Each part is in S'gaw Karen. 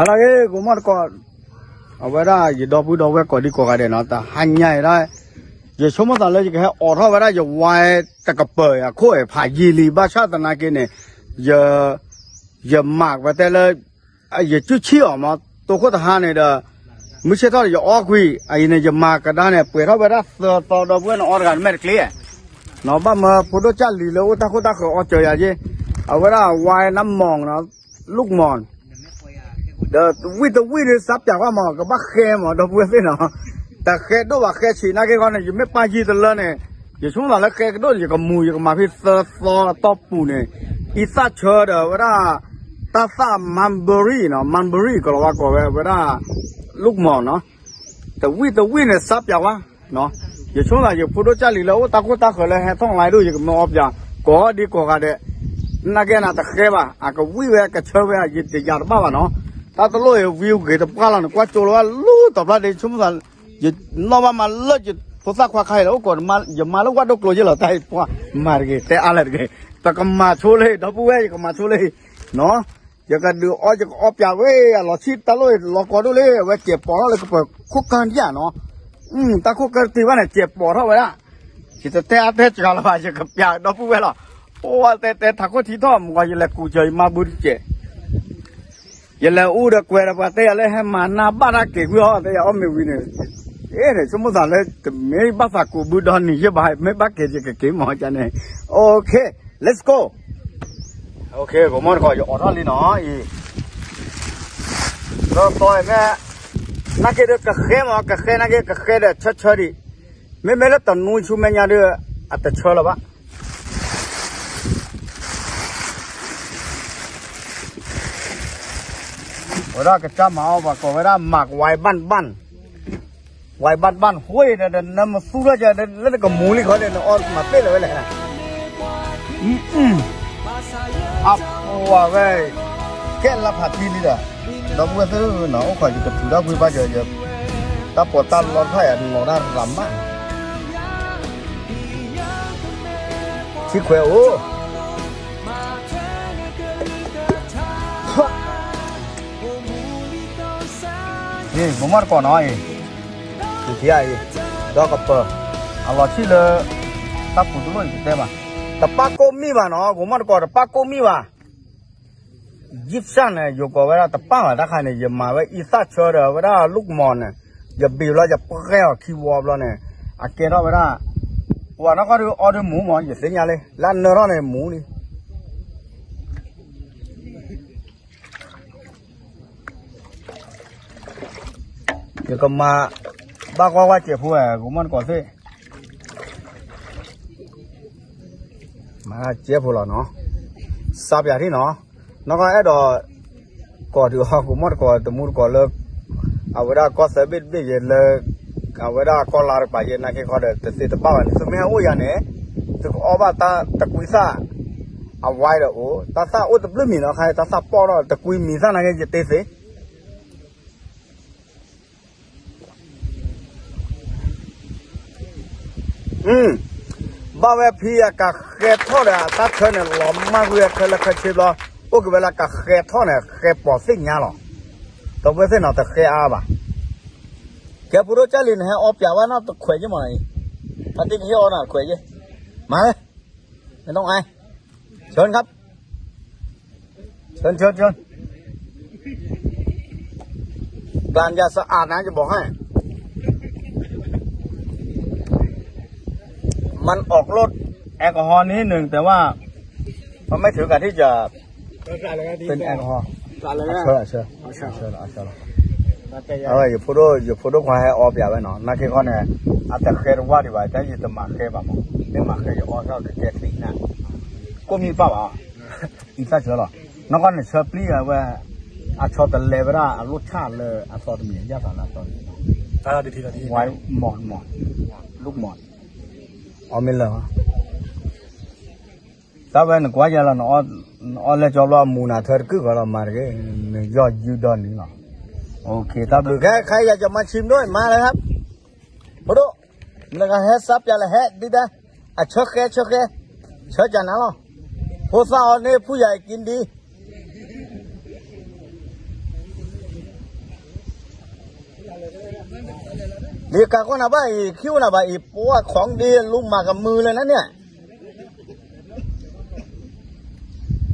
ဟါလၢအဂ့ၤ ကိးမီၢ်တကိး, အဝဲဒၣ်ယဒီပုၢ်ဒီဝဲၢ်ကိးဒံကိးဂၤဒဲးနီၤ, တဟါညါအံၤဒၣ် ယဆိကမိၣ်သးလၢယကဟဲအိးထီၣ်ဝဲဒၣ်ယဝါတကပၤအခိၣ်အံၤ ဖးယံာ်လံ ဘၣ်ဆၣ်သနာ်က့န့ၣ် ယ ယမၤကပတဲလၢ ယစုဆံၣ်အီၤမး တိခိၣ်တဟါန့ၣ်ဒီး မုၢ်ဆ့ၣ်ထီၣ်ဒီးယအီကွံာ် အအံၤန့ၣ် ယမၤကဒါန့ၣ် ပှဲၤထီၣ်ဝဲဒၣ်သၢသီ ဒီပုၢ်ဝဲၢ်န့ၣ် အီတဂၤတမဲာ်တချ့ နီၤ, ဘၣ်မၢဖိဒိၣ်ကၢ်လံၤလၢအိၣ်တၢ်ခိၣ်တၢ်ဃၢၤအီစၢၤယၤက့, အဝဲဒၣ်ဝါနမီၢ်နီၤ, လုၢ်မီၢ် ဒီးဝံၣ်တဝံၣ်န့ၣ် စးပၠးကွၢ်မး ကဘၣ်ဃဲမး ဒီပုၢ်ဝဲၢ်သ့ၣ်နီၤ, တဃဲဒိၣ်ဘၣ်ဃဲဆံးနာ်က့ခီန့ၣ် ယမ့ၢ်ပၢ်ယံာ်တလၢန့ၣ် ယဆိကမိၣ်သးလၢဃဲကဒိၣ်န့ၣ် ယကမူၤယကမၤဖဲသၢသီအတီၢ်ပူၤန့ၣ် အံသၣ်ဆၢဒီးဝဲဒၣ် တၢ်သၣ် mulberry နီၤ mulberry ကလီၤဝါကိးဝဲ ဝဲဒၣ် လုၢ်မီၢ်နီၤ, တဝံၣ်တဝံၣ်န့ၣ် စးပၠးဝဲ ယဆိကမိၣ်သး ယဖိဒိၣ်ကၢ်လံၤလၢအိၣ်တၢ်ခိၣ်တၢ်ဃၢၤလၢဟဲထီၣ်လါဒိၣ် ယကမၢအီပၠး ကိးဒံကိးဂၤဒဲး, နာ်က့နၤတဃဲဘၣ် အကဝံၣ်ဝဲကဆၢဝဲ ယတယာ်တဘၣ်ဘၣ်နီၤ, တၢ်တလိၣ်အံၤ view ဂ့ၤတပှၢ်လီၤန့ၣ် ကွၢ်ကၠိလီၤဝဲလၢတဘျီဒ့ ဆိကမိၣ်သး ယနီၣ်ဘၣ်မၤလၢယဖိသၣ်ခွါခါအံၤလီၤ အိၣ်ကိး ယမၤလၢဝၣ်ဒိၣ်ကျိၤယဲလီၤ တၢ်အံၤပှၢ် မၤတဂ့ၤ တဲအါလဲၣ်တဂ့ၤ ပကမၤဆိလၢ ဒီပုၢ်ဝဲၢ် ယကမၤဆိလၢ နီၤ, ယကဒုးအီ ယကအီပၠးဝဲ အလီၤဆံၣ်တၢ်လိၣ်လီၤကီဒိၣ်လံ အဝဲစဲးပိာ်ထီၣ်လၢကပၤခိၣ်ကၢဒံယါနီၤ, တၢ်ခိၣ်ကၢတ့ၢ်ဘၣ်န့ၣ် စဲးပိာ်ထီၣ်ဝဲဒၣ်, ယတတဲအါတဲစှၤလၢၤဘၣ် ယကပၠးဒီပုၢ်ဝဲၢ်လီၤ, အိၣ်ဝဲတဲတဲထးခိၣ်ထံထီၣ် မ့ၢ်ယလဲၤကူးစၢၤယမါဘုတစဲး ယလဲၤအူဒီးကွဲးဒီးပှၤတဲယၤလၢဟဲမၤနၢ်ဘၣ်တၢ်က့ၤကွံာ်အီၤ တဲယၤအီၣ်မ့ၢ်ဝံၤန့ၣ်, အ့န့ၣ် ဆိကမိၣ်သးလၢ တမ့ၢ်ဘၣ်သးကူးဘုဒီနံၤယဲဘၣ် မ့ၢ်ဘၣ်က့ၤယကက့ၤမ့ၢ်ကန့ၣ်, okay, let's go, okay ကမီၢ်တကိး ယအိးထီၣ်လံနီၤအံၤ, ဒီးသီအံၤမ့ၢ် နာ်က့ဒီးကဃဲမး ကဃဲနာ်က့ ကဃဲဒီးဆၢဆၢဒံး, မ့မ့ၢ်လၢတနူဆူမဲာ်ညါဒီး အတဆၢလၢၤဘၣ် ဝဲဒၣ်ကစၢ်မၤအီၣ်ပှၤကိးဝဲဒၣ် မၤကဝဲဘၣ်ဘၣ်, ဝဲဘၣ်ဘၣ် ဃိဒီး နမသူထီၣ်ကလၢနကမူလံခီဒီး နအီၣ်မၤပ့ၣ်လၢၤဝဲလဲၣ်, အပှၤဝဲ ကဲလၢဖးတံၢ်လံဒီး, ဒီပုၢ်ဝဲၢ်သ့ၣ်နီၤ အိၣ်ခိးယကထုးထီၣ်ကွံာ်ဘၣ်ကၢၤ, တၢ်ပီးတၢ်လီတဖၣ်အံၤ နီၤဒၣ်ရၤမး, ဆံခွဲးအိၣ် မ့ၢ်မီၢ်တကိးနီၤအံၤ, အံၤ, ဒီကပၤ, အလီၤဆံၣ်လၢ တၢ်ပူၤတလိၣ်အံၤတဲဘၣ်, တပၣ်ကိၣ်မံၣ်ဘၣ်နီၤ, ကိးမီၢ်တကိး တပၣ်ကိၣ်မံၣ်ဘၣ်, ယံၣ်စၣ်န့ၣ် ယကိးဝဲဒၣ်တပၣ်ဘၣ်တၢ်ခါန့ၣ် ယမၤဝဲအံသၣ်ဆၢဒီးဝဲဒၣ်လုၢ်မီၢ်န့ၣ်, ယဘ့ၣ်လီၤယပှဲၤအီၤခံဝီဘျီန့ၣ်, အကဲထီၣ်ဝဲဒၣ်, ပှၤနီၢ်ကီၢ်ဒုးအီဒုးမူမး ယသ့ၣ်ညါလံ လၢအနၢထီၣ်န့ၣ်မူလံ ယကမၤ ဘၣ်ကွၢ်ကွၢ်စဲးဖိဝဲ ကမီၢ်တကိးသ့ၣ် မၤစဲးဖိလီၤနီၤ, စးပၠးထံၣ်နီၤ, နီၢ်ကီၢ်အဲၣ်ဒိး ကိးဒုးအီၤ ကမီၢ်တကိးတမူတကိးလၢ အဝဲဒၣ်ကီၢ်သၢဘ့ၣ်တဘ့ၣ်ယဲလၢ အဝဲဒၣ်ကီၢ်လါတကပၤယဲနာ်က့ခီဒီး တသ့တဘၣ်ဘၣ်န့ၣ် သုမ့ၢ်ဟဲအိၣ်ယၤန့ၣ် သုကအီၣ်ဘၣ်တၢ်တကွံသၣ် အဝဲဒီးအိၣ် တၢ်သၣ်အိၣ်တဘျုးမံၤနီၤ ခါတၢ်သၣ်ပီၣ်ထီၣ်တကွံမံၤသၣ်နာ်က့ ယတဲသ့ ဘၣ်ဝဲဖံအကဃဲထီၣ်ဒီး အတၢ်ဆၢန့ၣ် လီၤမၢ်ကွံာ်ဝဲခဲလၢာ်ခဲဆ့ဘျီ, အိၣ်က့ၤဝဲလၢကဃဲထီၣ်န့ၣ် ဃဲပိာ်သ့ၣ်ညါလီၤ. ဒီပုၢ်ဝဲၢ်သ့ၣ်နီၤ တဃဲအါဘၣ်. ကဲဖိဒိၣ်ကၢ်လံၤန့ၣ် ဟဲအီပၠးဝဲနီၤတခွဲးယ့ၢ်မး, ဖါတံၢ်ကဟ့ၣ်အီနၤတခွဲးယ့ၢ်, မၤလၢ မ့ၢ်နီၢ်အါ เชิญครับ เชิญ เชิญ เชิญ การอย่าสะอาดนะจะบอกให้ มันออกรสแอลกอฮอล์นิดหนึ่งแต่ว่ามันไม่ถึงกับที่จะเป็นแอลกอฮอล์ အဆၢ အဆၢ အဆၢလီၤ အဆၢလီၤ အဝဲ ယဖိဒိၣ် ယဖိဒိၣ်ခွါဟဲအီပၠးဝဲနီၤ နာ်က့ခီန့ၣ် အတဃဲတဝၢ်ဒံးဘၣ် တၢ်ယတမၤဃဲဘၣ်မး မ့ၢ်မၤဃဲယအီၣ်ထီၣ်ကကဲသ့ၣ်ညါ ကိၣ်မံၣ်ပၣ်ဘၣ် အံသၣ်ဆၢလီၤ နီၢ်ကီၢ်န့ၣ်ဆၢပျံၤအဝဲ အဆီတလဲဝဲဒၣ်အလိၣ်ဆၣ်လၢအသီတမံၤ ယၣ်သးလၢအသီတမံၤ ဝဲမီၢ်မီၢ် လုၢ်မီၢ် အီၣ်မ့ၢ်လၢာ် တၢ်ဝဲနကွၢ်ယဲလီၤ နအီၣ်လဲၢ်ကၠီဘျီအမူနၤထၢတကုၢ်ဃီလီၤ မၤတဂ့ၤ နယီၣ်ယုၢ်ဒီနံၤလီၤ โอเค တၢ်ဘျုး ใครอยากจะมาชิมด้วย มาเลยครับ ဖိဒိၣ် နကဟဲစးပၠးလၢဟဲဒ်ဒၣ် အဆၢဃဲဆၢဃဲ ဆၢကနၤလီၤ ဖိသၣ်အီၤန့ၣ် ဖူယၤအံၤကံဒံ လံကးကီနၤဘၣ်အံၤ ခံအိၣ်နၤဘၣ်အံၤ ပှၤ ของดี လူၤမၤကမုာ်လၢနၤန့ၣ်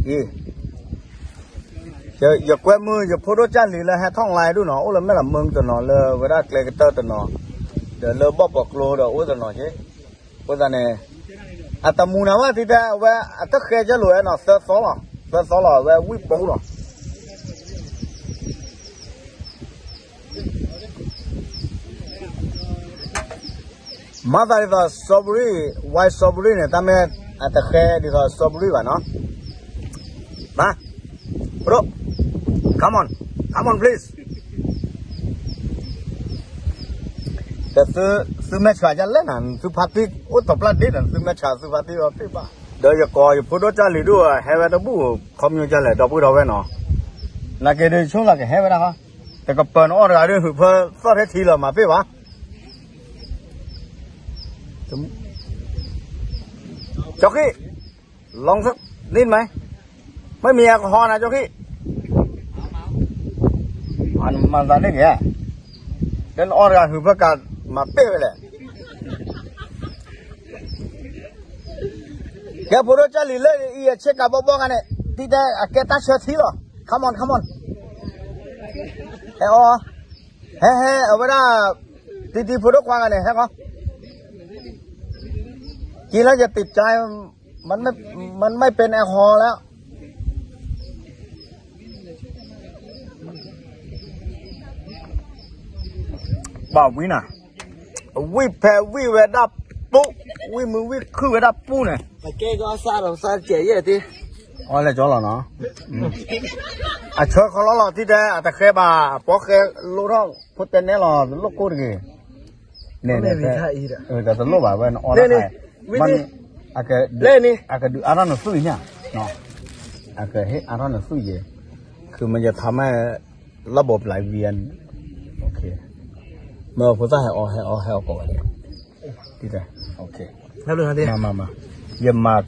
အံၤ ယကွဲမုာ် ယဖိဒိၣ်ကၢ်လံၤလၢဟဲထီၣ်လါဒူၣ်နီၤ အိၣ်လၢမဲၢ်လးမုၢ်တနီၤ လၢဝဲဒၣ်ကျဲကတၢၢ်တနီၤ ဒီးလၢဘီၣ်ပီၤကျိဒီးအိၣ်တနီၤက့ အဃိသတးန့ၣ် အတမူနၤဘၣ် တံၤတဲ အဝဲအတဃဲကဲလိာ်ဝဲနီၤ သၢသီလီၤ သၢသီလီၤ အဝဲဝံၣ်ပူၤလီၤ မၤသးဒ်သိး strawberry, white strawberry န့ၣ် တၢ်မ့ၢ်အတဃဲဒ်သိး strawberry ဘၣ်နီၤ, မၤ, ပဒိၣ်, come on, come on please. တသုမဲာ်ဆှးဒ်လဲၣ်နၤ သုဖါတံၢ်အိၣ်တပျၢ်ဒ့ၣ်နၤ သုမဲာ်ဆှးသုဖါတံၢ်အီၤတ့ၢ်ဘၣ်, ဒီးယကိးယဖိဒိၣ်ကၢ်လံၤဒိၣ် ဟဲဝဲတဘူၣ် ခီပညီကလဲၣ် ဒီပုၢ်ဒီဝဲၢ်နီၤ, နာ်က့ဒုးဆိကမိၣ်ကဟဲဝဲဒၣ်ဃီ, တကပၤနအီၣ်တဂၤဒုး ဟုးဖၢသီၣ်ထဲထံလီၤ မၤပ့ၢ်ဘၣ် ကျော်ခိၣ်, လီၤသ့ၣ်မး, မ့ၢ်မံၤအကဟီနၤ ကျော်ခိၣ်, မၤသးန့ၣ်က့ၤ, လၢနအီၣ်တဂၤ ဟုးဖၢကး မၤပ့ၢ်ဝဲလဲၣ်, ကဲဖိဒိၣ်ကၢ်လံၤလၢအံၤ အဆ့ကၤဘီဘီဂၤန့ၣ် တံၤတဲအကဲတၢ်ဆၢထံလီၤ, come on, come on, ဟဲအီၤ, ဟဲဟဲ အဝဲဒၣ် တံၤတံၤဖိဒိၣ်ခွါဂၤန့ၣ် ဟဲဃီ, က့ၤလၢယတံၤကၠါ มันไม่ มันไม่เป็นแอลกอฮอล์แล้ว ဘၣ်ဝံၤနၤ, ဝံၣ်ဖဲဝံၣ်ဝဲဒၣ်ပူၤ, ဝံၣ်မုာ်ဝံၣ်ခုၣ်ဝဲဒၣ်ပူၤန့ၣ်, အကဲကီစၢ်ဒီးစၢ်ကဲးယဲၢ်တ့, အီလဲၤကၠီလီၤနီၤ, အဆၢခီလီၤလီၤ တံၤတဲ အတဃဲဘၣ် အပီဃဲလိၣ်ထီၣ် ဖိတဲနဲလီၤ တလိၣ်ကိၢ်တဂ့ၤ, န့ၣ် တလိၣ်ဘၣ်ဝဲ နအီၣ်တၢ်ခါ, အကဒုးအါထီၣ်နသွံၣ်ညါ, အကဟ့ၣ်အါထီၣ်နသွံၣ်ယဲ, คือมันจะทำให้ระบบไหลเวียน မ့ၢ်ဖိသၣ်ဟဲအီ ဟဲအီ ဟဲအီကိးဝဲ, မၤမၤမၤ, ယမၤ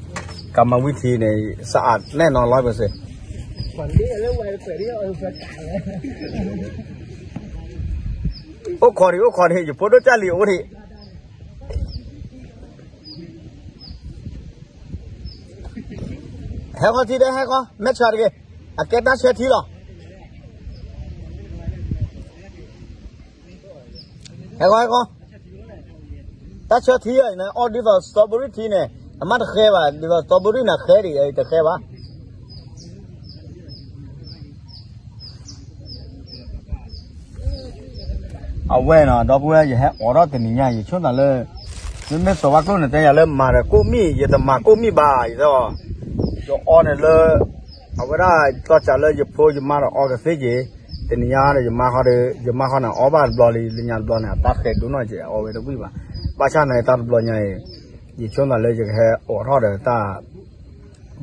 กรรมวิธีန့ၣ် สะอาดแน่นอนร้อยเปอร์เซ็นต์ အိၣ်ခိးဒံး အိၣ်ခိးဒံး ယဖိဒိၣ်ကၢ်လံၤအိၣ်ဒံး, ဟဲဃီထံဒီး ဟဲဃီ မဲာ်ဆှးတဂ့ၤ, အကဲတၢ်ဆၢထံလီၤ, ဟဲဃီ ဟဲဃီ, တၢ်ဆၢထံအံၤန့ၣ် အီၣ်ဒ်သိး strawberry ထံန့ၣ် အမ့ၢ်တဃဲဘၣ် ဒ်သိး strawberry န့ၣ်ဃဲဒံး အံၤတဃဲဘၣ် အဝဲနီၤ ဒီပုၢ်ဝဲၢ် ယဟဲအိးထီၣ်တနံၤညါ ယဆိမိၣ်သးလၢ မ့မ့ၢ်စီၤဘၣ်ကျိၣ်န့ၣ် တဲယၤလၢမၤဒီးကိၣ်မံၣ် ယတမၤကိၣ်မံၣ်ဘၣ် ယသီၣ်, ယအီန့ၣ်လၢ အဝဲဒၣ်သီၣ်စးလၢယဖိ ယမါဒီးအီကသ့က့ၤ, တနံၤညါဒီးယမါဃီဒီး ယမါဃီန့ၣ် အီဘၣ်တဘျီလံ လၢညါတဘျီန့ၣ် အတၢ်ဃဲးဒိၣ်နီၢ်က့ၤ အီဝဲတဝံၣ်ဘၣ်, ဘၣ်ဆၣ်န့ၣ် တၢ်တဘျီညါအံၤ ယဆိမိၣ်သးလၢယကဟဲအိးထီၣ်ဒီးတၢ်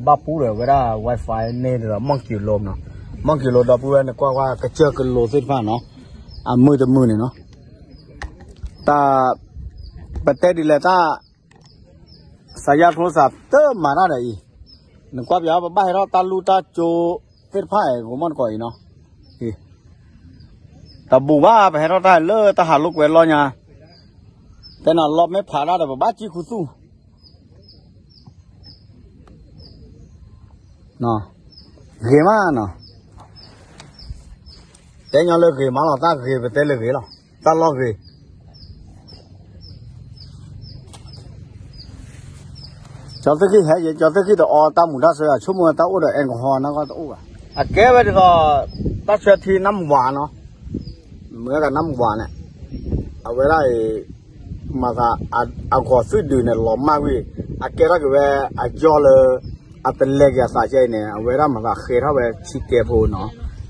ဘၣ်ပူဒီးဝဲဒၣ် Wi-Fi န့ၣ်ဒီး မီၢ်ကံလိနီၤ, မီၢ်ကံလိ ဒီပုၢ်ဝဲၢ်န့ၣ် ကွၢ်ကွၢ် ကစၢၢ်ကလိသ့ၣ်တဖၣ်နီၤ, အမုၢ်တမုၢ်န့ၣ်နီၤ, တၢ် ပတဲဒ်လဲၣ်တၢ် စးယါထိစးတမၤတၢ်ဒီးအံၤ, နကွၢ်ပျး ပဘၣ်ဟဲထီၣ်တၢ်လူၢ်တၢ်ကၠိသ့ၣ်တဖၣ်အံၤ ဂိၤမီၢ်တကိးအံၤနီၤ, တဘူးဘၣ် ပဟဲထီၣ်တၢ်လၢတၢ်ဟးလိာ်ကွဲလီၤညါ, တဲနၤလီၤမ့ၢ်ဖးဒၣ်ဒီး ပဘၣ်ကံၣ်ခူသူၣ် ဂ့ၤမးနီၤ, တဲညီလၢဂ့ၤမးလီၤ တၢ်ဂ့ၤ ပတဲလၢဂ့ၤလီၤ တၢ်လီၢ်ဂ့ၤ, ကၠီသ့ၣ်ခံဟဲယံၤ ကၠီသ့ၣ်ခံတအီတၢ်မူၤတၢ်ဆၢ အဆိကမိၣ်တၢ်အိၣ်ဒီး alcohol နီၢ်ကီၢ်တအိၣ်ဘၣ်, အကဲဝဲဒ်သိး တၢ်ဆၢထံနၢ်မဝၤနီၤ, မ့ၢ်ကနၢ်မဝၤန့ၣ်, အဝဲဒၣ်အံၤ မၤသး အဂီၤသွံၣ်ဒုးန့ၣ် လီၤမၢ်ကွံာ်, အကဲထီၣ်က့ၤဝဲ အယီၢ်လၢ အတလဲၤက့ၤအသးကဲအံၤန့ၣ် အဝဲဒၣ်မၤသးဃဲထီၣ်ဝဲဆံကဲဖိနီၤ,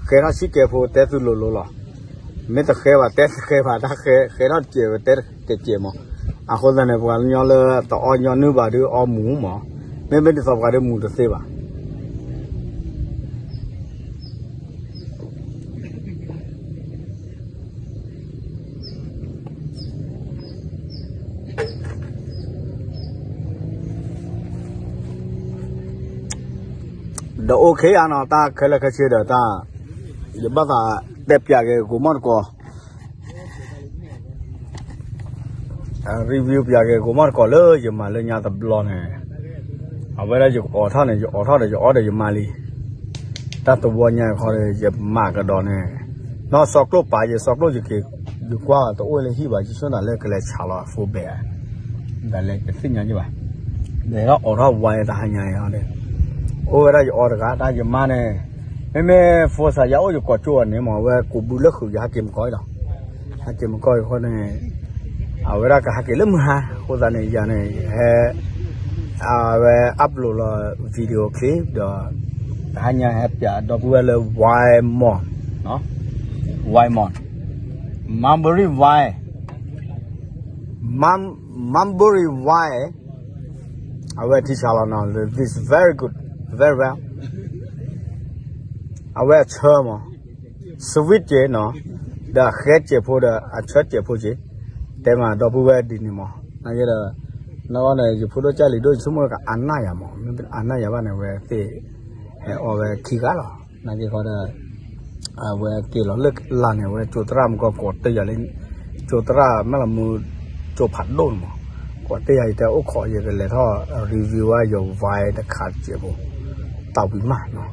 ဃဲထီၣ်ဆံကဲဖိတဲသုလိၤလိၤလီၤ, မ့ၢ်တဃဲဘၣ်တဲတဃဲဘၣ် တၢ်ဃဲ ဃဲထီၣ်တကဲးဝဲတဲတကဲးကဲးမး, အဃိသတးန့ၣ် ပှၤကညီလၢတအီညီနုၢ်ဘၣ်ဒုးအီမူၤမး, မ့မ့ၢ်ဒ်သိးပှၤဒုးမူၤတသ့ဘၣ် ဒီး OK ဧါနီၤ တၢ်ခဲလၢာ်ခဲဆ့ဒီးတၢ် ယဘၣ်သးတဲပျးက့ၤ ကိးမီၢ်တကိး, review ပျးက့ၤ ကိးမီၣ်တကိးလၢယမၤလၢညါတဘျီန့ၣ်, အဝဲဒၣ်ယအိးထီၣ်န့ၣ် ယအိးထီၣ်ဒီးယအီဒီးယမါလံ. တၢ်တဝီညါခီဒီး ယမၤကဒီးန့ၣ်, နီၢ်စီကျိၣ်ပာ်ယစီကျိၣ်ယက့ၤ, ယကွၢ်တအိၣ်လၢဟံၣ်ဘၣ် ယဆိနၤလၢကလဲၤဆးလီၤအ phone ဘဲဧါ, ဒီးလဲၤတသ့ၣ်ညါယဘၣ်, ဒီးထီၣ်အိးထီၣ်ဝါတဟါညါအံၤဒီး အိၣ်ဝဲဒၣ်ယအီတဂၤ တၢ်ယမါန့ၣ်, မ့မ့ၢ် phone စးယအိၣ်ယကိးကၠိအီၤန့ၣ်မ့ၢ် အဝဲကူးဘုလၢဃုာ်ယဟဲက့ၤမကီၢ်အံၤလီၤ. ဟဲက့ၤမကီၢ်အံၤအဃိန့ၣ်, အဝဲဒၣ်ကဟဲက့ၤလၢမုၢ်ဟါ အဃိသတးန့ၣ် ယၤန့ၣ် ဟဲ အဝဲ upload လီၤ video clip ဒီး တဟါညါဟဲပျးဒီပုၢ်ဝဲၢ်လၢ Why Mall, Why Mall, Mulberry Why, Mul- Mulberry Why, အဝဲထံဆးလီၤနီၤ this very good, very well, အဝဲအဆၢမး sweet က့ၤနီၤ, ဒီးအဃဲကဲးဖိဒီးအဆၢကဲးဖိက့ၤ, တဲမးဒီပုၢ်ဝဲၢ်ဒ်န့ၣ်မး, နာ်က့ဒီး နအီန့ၣ် ယဖိဒိၣ်ကၢ်လံၤဒိၣ် ယဆိကမိၣ်ကအနၢ်ယၤမး, မ့ၢ်အနၢ်ယၤဘၣ်န့ၣ် အဝဲသ့ၣ်ဟဲအီဝဲခံဂၤလီၤ. နာ်က့ဃီဒီး အဝဲက့ၤလီၤလၢလၢ်န့ၣ် အဝဲကၠိသရၣ်မကီၢ်ကိးတ့ၢ်ယၤလၢ ကၠိသရၣ်မ့ၢ်လီၤမူ ကၠိဖးဒိၣ်န့ၣ်မး, ကိးတ့ၢ်ယၤ ယတဲအိၣ်ခိး ယကလဲၤထီၣ် review ဝဲယ wine တခါတစဲးဖိ, တၢ်ဝံၤမးနီ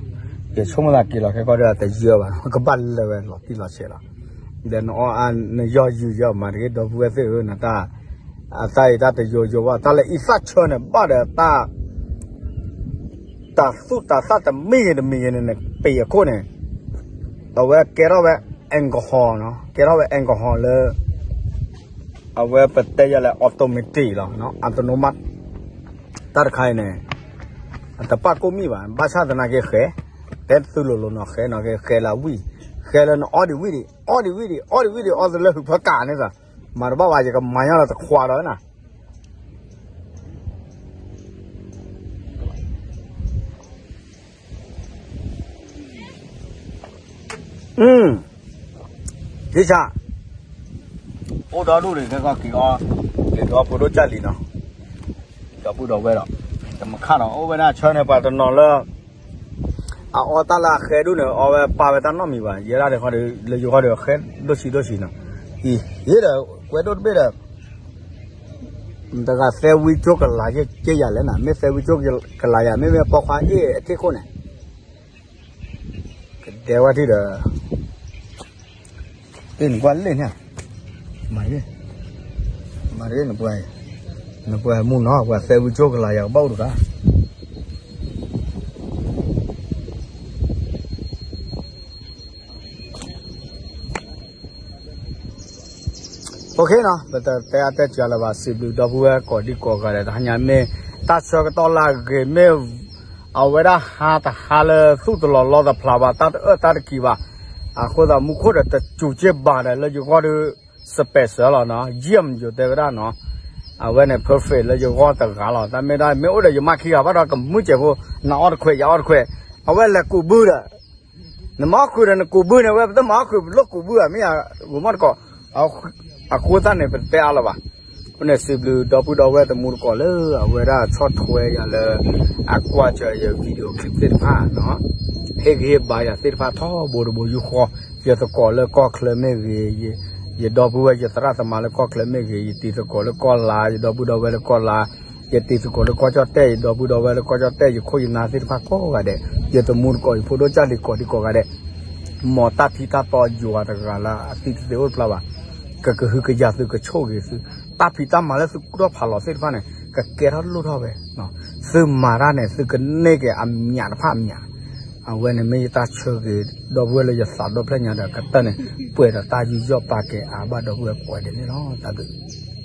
ၤ, ယဆိကမိၣ်သးက့ၤလီၤခဲကီၢ်ဒီးတယၢဘၣ်နီၤ, ကဘၣ်လၢာ်ဝဲလီၤတံၢ်လီၤဆဲးလီၤ. ဒီးနအီအါ နယီၢ်ယုာ်ယဲအီၤမးတဂ့ၤ ဒီပုၢ်ဝဲၢ်သ့ၣ်ဧၢ နတၢ် အတၢ်အံၤတၢ်တယိယိဘၣ် တၢ်လၢအံသၣ်ဆၢန့ၣ် ဘၣ်ဒီးတၢ် တၢ်သူၣ်တၢ်သၣ်တမံၤဂ့ၤတမံၤဂ့ၤန့ၣ်န့ၣ် ပ့ၤအခိၣ်န့ၣ် အဝဲကဲထီၣ်ဝဲ alcohol နီၤ, ကဲထီၣ်ဝဲ alcohol လၢ အဝဲပတဲယၤလဲၣ် automatic လီၤ autonomous တၢ်တခါအံၤန့ၣ် အတပာ်ကိၣ်မံၣ်ဘၣ် ဘၣ်ဆၣ်သနာ်က့ဃဲ တဲသုလိၤလိၤနီၤ ဃဲနီၤ ဃဲလၢဝံၣ် ဃဲလၢနအီဒံးဝံၣ်ဒံး အီဒံးဝံၣ်ဒံး အီဒံးဝံၣ်ဒံး အီသလၢဟုးဖၢကးန့ၣ်သး မၤတဘၣ်ဘၣ် ယကမၤညီလီၤတခွးဒီးနၤ အံၤ ဒ်ဆၣ် အိၣ်ဒီဒူၣ်န့ၣ် ခဲကီၢ်က့ၤအီ က့ၤဒီဖိဒိၣ်ကၢ်လံၤနီၤ ဒီပုၢ်ဒီဝဲၢ်ဒီး တမခါဒီး အိၣ်ဝဲဒၣ်ဆၢန့ၣ် ပှၤတနီၤလၢ အအီတၢ်လၢအဃဲဒူၣ်န့ၣ် အီဝဲပာ်ဝဲတၢ်နီတမံၤဘၣ် ယဲဒၣ်ဒီးဃီဒီး လၢယဂီၢ်ဒီးဃဲဒိၣ်ဆံးဒိၣ်ဆံးနီၤ အံၤ ယဲဒီး ကွဲဒိၣ်တဘ့ၣ်ဒီး တဂၤသဲဝံကၠိကလၤယဲကဲယၤလဲၣ်နၤ မ့ၢ်သဲဝံကၠိကလၤယၤ မ့မ့ၢ်ပိာ်ခွါအ့ၣ်အထံၣ်ခိၣ်န့ၣ် ကဒဲဝဲထံၣ်ဒီး တ့ၢ်နကွၢ်လ့ၣ်န့ၣ် မၤတဂ့ၤ မၤတဂ့ၤ နပှၤ နပှၤမူနီၤ ပှၤသဲဝံကၠိကလၤယၤကဘၣ်အိၣ်တဂၤ OK နီၤ ပတတဲအတဲစှၤလၢၤဘၣ် စံးဘျုးဒီပုၢ်ဝဲၢ်ကိးဒံကိးဂၤဒဲး တဟါညါမ့ၢ် တၢ်ဆၢကတီၢ်လၢအဂ့ၤ မ့ၢ်အဝဲဒၣ်ဟါတဟါလၢသူၣ်တလီၤလီတဖျါဘၣ် တၢ်တအၢၣ်တၢ်တကံၤဘၣ် အဃိသတးမူခိၣ်ဒီးတစူၤက့ဘၣ်ဒီး လၢယဂီၢ်ဒီး special လီၤနီၤ ယံၢ်ယိၤတဲဝဲဒၣ်နီၤ အဝဲန့ၣ် perfect လၢယဂီၢ်တဂၤလီၤ တၢ်မ့ၢ်ဒၣ်မ့ၢ်အိၣ်ဒီးယမါခံဂၤဘၣ်ဒီး ကမုၢ်စဲးဖိ နအီၣ်တခွဲး ယအီၣ်တခွဲး အဝဲလဲၤကူးဘုဒီး နမၤအီၣ်ဃုာ်ဒီးနကူးဘုန့ၣ် ဝဲပတမၤအီၣ်ဃုာ်လၢကူးဘုဧါ မ့ၢ်ယၤ ဂိၤမီၣ်တကိး အဃိသတးန့ၣ် ပတတဲအါလၢၤဘၣ် အဃိန့ၣ် စံးဘျုးဒီပုၢ်ဒီဝဲၢ်တမူတကိးလၢ အဝဲဒၣ်ဆီၣ်ထွဲယၤလၢ အကွၢ်စၢၤယ video clip သ့ၣ်တဖၣ်နီၤ ဟ့ၣ်ဂံၢ်ဟ့ၣ်ဘါယၤသ့ၣ်တဖၣ်ထီဘိတဘိယူၢ်ဃီ ယသကိးလၢကီၢ်ချၢမ့ၢ်ဂ့ၤ ယဒီပုၢ်ဝဲၢ်ယသရၣ်သမါလၢကီၢ်ချၢမ့ၢ်ဂ့ၤ ယတံၤသကိးလၢကီၢ်လါ ယဒီပုၢ်ဒီဝဲၢ်လၢကီၢ်လါ ယတံၤသကိးလၢကီၢ်ကၠီၣ်တဲၣ် ယဒီပုၢ်ဒီဝဲၢ်လၢကီၢ်ကၠီၣ်တဲၣ် ယခိၣ်ယနၢ်သ့ၣ်တဖၣ်ကိးဂၤဒဲး ယတမူတကိး ယဖိဒိၣ်ကၢ်လံၤကိးဒံကိးဂၤဒဲး မ်တၢ်ဖံးတၢ်တီယွၤတဂၤလၢအသံတသ့အိၣ်တဖျါဘၣ် ကကဟုကယာ်သုကဆိၣ်ဂ့ၤသု တၢ်ဖံးတၢ်မၤလၢသုကူၣ်ထီၣ်ဖးလီၤသ့ၣ်တဖၣ်န့ၣ် ကကဲထီၣ်လိၣ်ထီၣ်ဝဲ သုမၤတၢ်န့ၣ် သုကန့ၢ်က့ၤအမျးတဖၣ်အမျး အဝဲန့ၣ်မ့ၢ်ယတၢ်ဆၢဂ့ၤ ဒီပုၢ်ဝဲၢ်လၢယသးဒီဖျၢၣ်ညါဒီးကတၢၢ်န့ၣ် ပှဲၤဒီးတၢ်ယူးယီၣ်ပာ်ကဲအါဘၣ်ဒီပုၢ်ဝဲၢ်ကိးဂၤဒဲးန့ၣ်လီၤ တၢ်ဘျုး